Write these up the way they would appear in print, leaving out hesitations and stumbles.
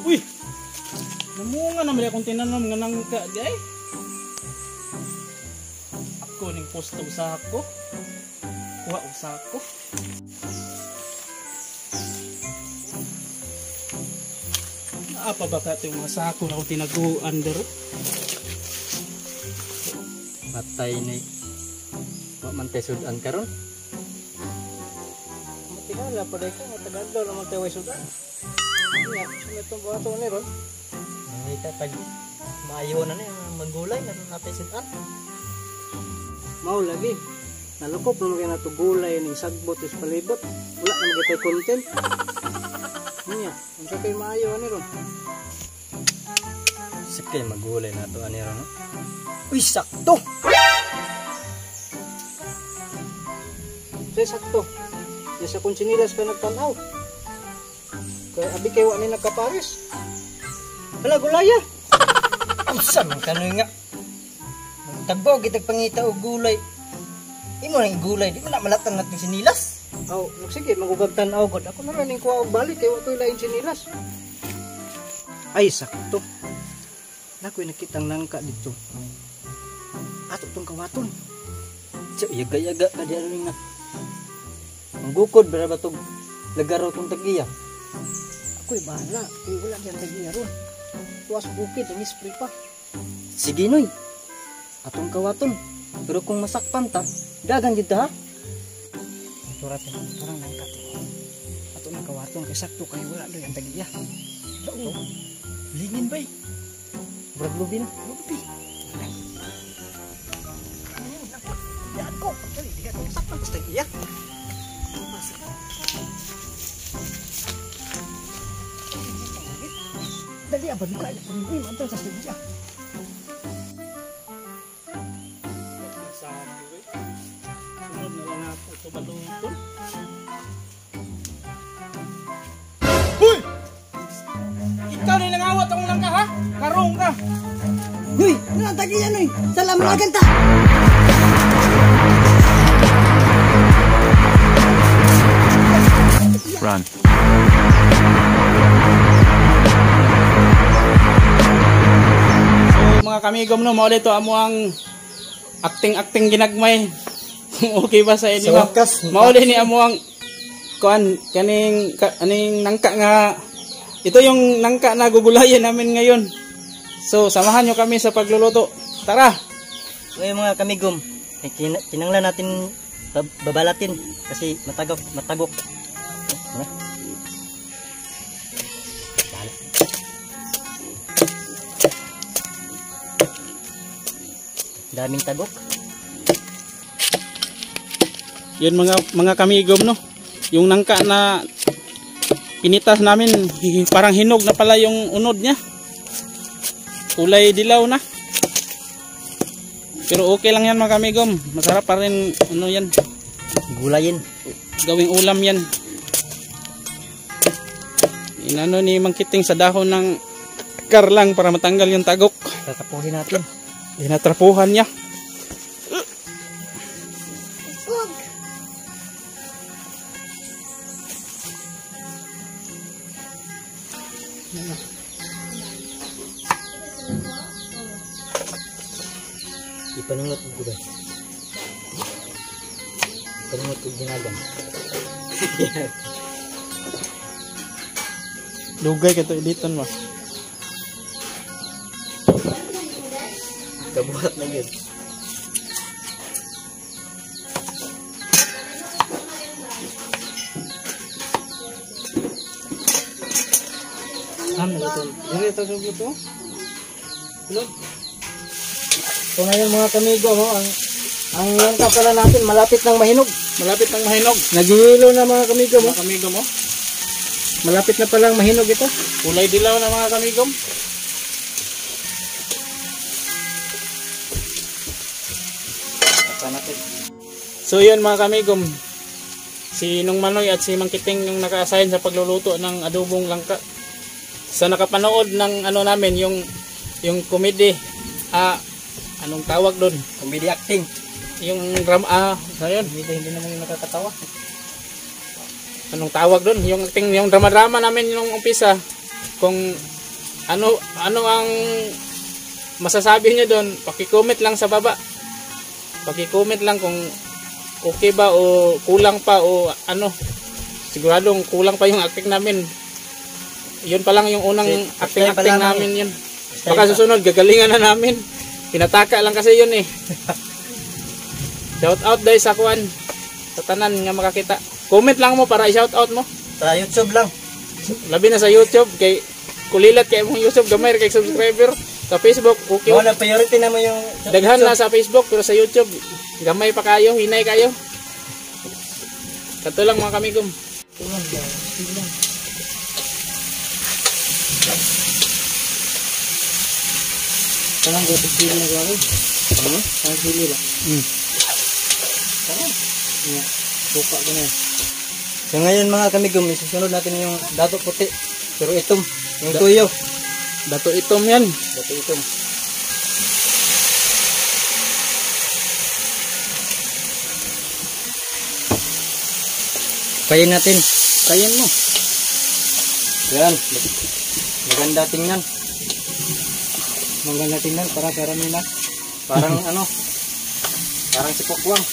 Uy! Namunga naman akong tinanom nga nangka, gay. Ako ning posto sa ako. Kuha og sako. Naa pa ba ka yung mga sako na akong tinaguan dero? Matay ni. Wa man tay sudan karon. Matingala pa dai ka matagadaw naman tayo way sudan. Nya, sa itong bato ni ron. Nangita pag maayo na ni manggulay na natay sudan. Mao lagi. Nalukop naman kay nato gulay ning sagbot is palibot. Wala naman kay tay content. Nya, unsa kay maayo ani ron? Sakay magulay nato ani ron. No? Uy, sakto. Say sakto. Di sa kung sinilas ka nagtanaw. Kaya abi kay wa ni nagkapares. Hala gulaya. Unsa man kanoy nga? Magtagbo kitag pangita og gulay. Imo nang gulay, di man na malatan natin sinilas. Aw, nagsige magugag tan-aw gud. Ako na ra ning kuha og balik kay wa koy lain sinilas. Ay sakto. Nakoy nakitang nangka dito. Ato tong kawaton. Tsa, yaga-yaga ka di aron nga. Ang gukod bara ba tog lagaro tong tagiya. Ako'y bahala. Kay wala diyan tagiya ron. Tuwas bukid ang spray pa. Sige noy. Atong kawaton. Pero kung masakpan ta, dagan jud ta ha. Tura te, turang nangka te. Ato nang kawaton kay sakto kay wala doy ang tagiya. Oo. Lingin bay. Murag lubi na. Lubi. Daan ko. Dali, di ka masakpan sa tagiya. Dali, abad ka. Uy, mantang sa tagiya. Sunod na lang ako ito baluton. Uy! Ikaw na nangawat akong langka ha? Karong ka! Uy! Ano ang tagiya noy? Salam ta! Run. So mga kamigom no, maulit ito amo ang acting-acting ginagmay. Okay ba sa inyo? Sa wakas, mauli ni amo ang kuan kaning aning nangka nga ito yung nangka na gugulayan namin ngayon. So samahan nyo kami sa pagluluto. Tara. So yung mga kamigom, kinanglan natin babalatin kasi matagok, matagok. Daming tagok. Yun mga kamigom no. Yung nangka na pinitas namin, parang hinog na pala yung unod niya. Kulay dilaw na. Pero okay lang yan mga kamigom. Masarap pa rin ano yan. Gulayin. Gawing ulam yan. Inano ni Mang Kiting sa dahon ng karlang para matanggal yung tagok. Tatapuhin natin. Dinatrapuhan niya. Ipanungot ko ba? Ipanungot ko ginagan. Lugay ka to editon mo. Kabuhat na yun. Ano ito? Dili ito sa buto. Tulog. Ito na yun mga kamigo, no? Ang langka pala natin malapit ng mahinog. Malapit ng mahinog. Nagihilo na mga kamigo mo. Mga kamigo mo. Malapit na palang mahinog ito. Kulay dilaw na mga kamigom. So yun mga kamigom, si Nung Manoy at si Mang Kiting yung naka-assign sa pagluluto ng adobong langka. Sa nakapanood ng ano namin, yung comedy, anong tawag doon? Comedy acting. Yung ayun, hindi naman yung nakakatawa. Anong tawag doon? Yung acting, yung drama-drama namin yung umpisa. Kung ano ano ang masasabi niyo doon, paki-comment lang sa baba. Paki-comment lang kung okay ba o kulang pa o ano. Siguradong kulang pa yung acting namin. Yun pa lang yung unang First time pa acting-acting lamang namin yun. First time Baka pa. susunod, gagalingan na namin. Pinataka lang kasi yun eh. Shout out dahil sa kuan. Sa tanan nga makakita. Comment lang mo para i-shout out mo. Sa YouTube lang. Labi na sa YouTube kay kulilat kay imong YouTube gamay ra kay subscriber. Sa Facebook okay. Wala, priority naman yung sa Daghan YouTube. na sa Facebook pero sa YouTube gamay pa kayo, hinay kayo. Kato lang mga kamigom. Tanang ko sili na ko. Hmm? Tanang sili ba? Tama. Yeah. Buka ko na. So ngayon mga kamigom, isusunod natin yung dato puti. Pero itom, yung tuyo. Dato itom yan. Dato itom. Kayin natin. Kayin mo. Yan. Maganda tingnan. Maganda tingnan para sa ramina. Parang ano, parang si Pokwang.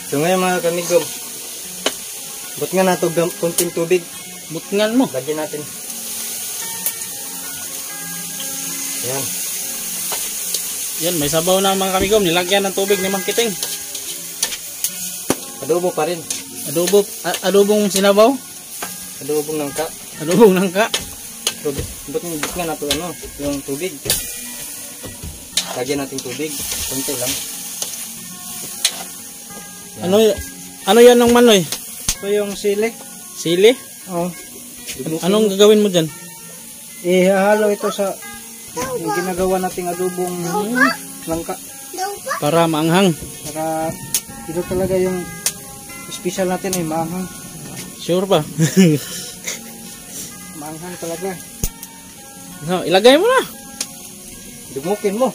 So ngayon mga kamigom, ba't nga nato kunting tubig? Butngan mo. Lagyan natin. Yan. Yan, may sabaw na mga kamigom. Nilagyan ng tubig ni Mang Kiting. Adobo pa rin. Adobo, adobong sinabaw. Adobong nangka. Adobong nangka. Tubig. Ba't nga nato ano, yung tubig. Lagyan natin tubig. Kunti lang. Yan. Ano yan ng manoy? Ito yung sili. Sili? Oh. Anong gagawin mo dyan? Ihahalo ito sa yung ginagawa nating adobong langka. Para maanghang. Para ito talaga yung special natin ay maanghang. Sure ba? Maanghang talaga. No, ilagay mo na. Dumukin mo.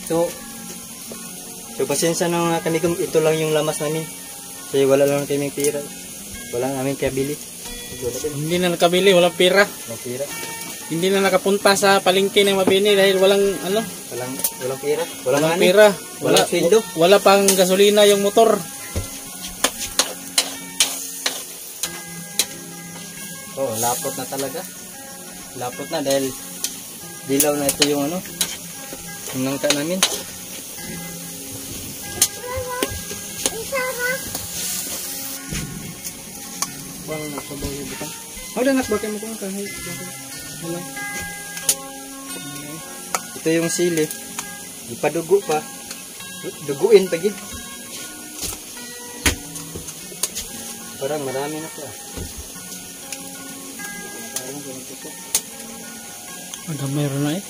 So, pasensya na mga kamigom, ito lang yung lamas namin. Kasi wala lang kaming pira. Wala namin kabili. Wala din. Hindi na nakabili, walang pera. Walang pira. Hindi na nakapunta sa palengke ng Mabini dahil walang ano, Walang pira. Walang, walang money. pera. Wala Walang sweldo. wala pang gasolina yung motor. Oh, lapot na talaga. Lapot na dahil dilaw na ito yung ano, yung nangka namin. Wala na sabaw yung butang. Oh, danak ba kayo mo kung kahit wala. Ito yung sili. Ipadugo pa. Duguin pa gid. Parang marami na to ah. Ang gamay ra na eh.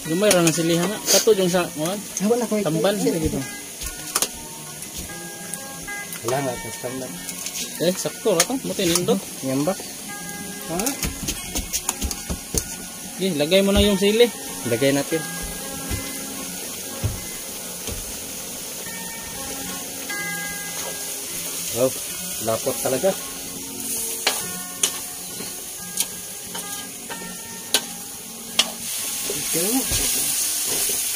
Gamay ra na silihan na. Kato yung sa kuan, Wala ko tamban. Wala nga, tas tamban. Eh, sakto ra to. Muti nindot. Yan ba? Ha? Sige, lagay mo na yung sili. Lagay natin. Wow, lapot talaga.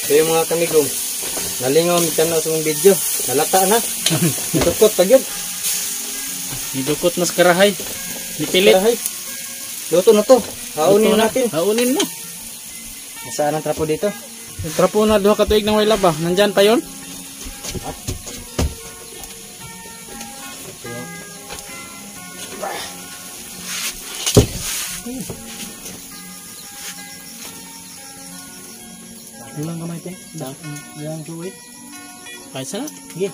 So yung mga kamigom, nalingaw mi tanaw sa mong video. Nalata na. Nadukot pa gyud. Nidukot na sa karahay. Nipilit. Karahay. Luto na to. Haunin Luto na. natin. Haunin mo. Nasaan ang trapo dito? Yung trapo na duha ka tuig ng way laba. Nandyan pa yon? Ilang kamay te? Ilang suway? Kahit sana. Sige.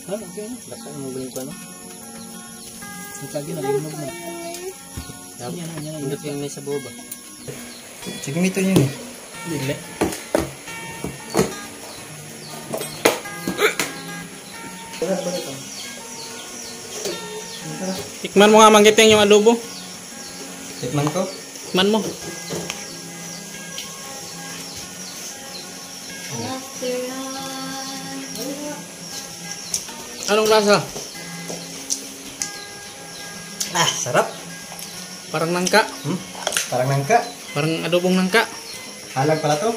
Ha, okay na. Basta mo galing ko ano? Lagi na linog na. Yan na, yan na. Indot yung may sabaw ba? Sige, mito yun eh. Dili. Tikman mo nga Manggiting yung adobo. Tikman ko. Tikman mo. Anong lasa? Ah, sarap. Parang nangka. Parang nangka. Parang adobong nangka. Halang pala to.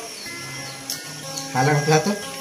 Halang pala to.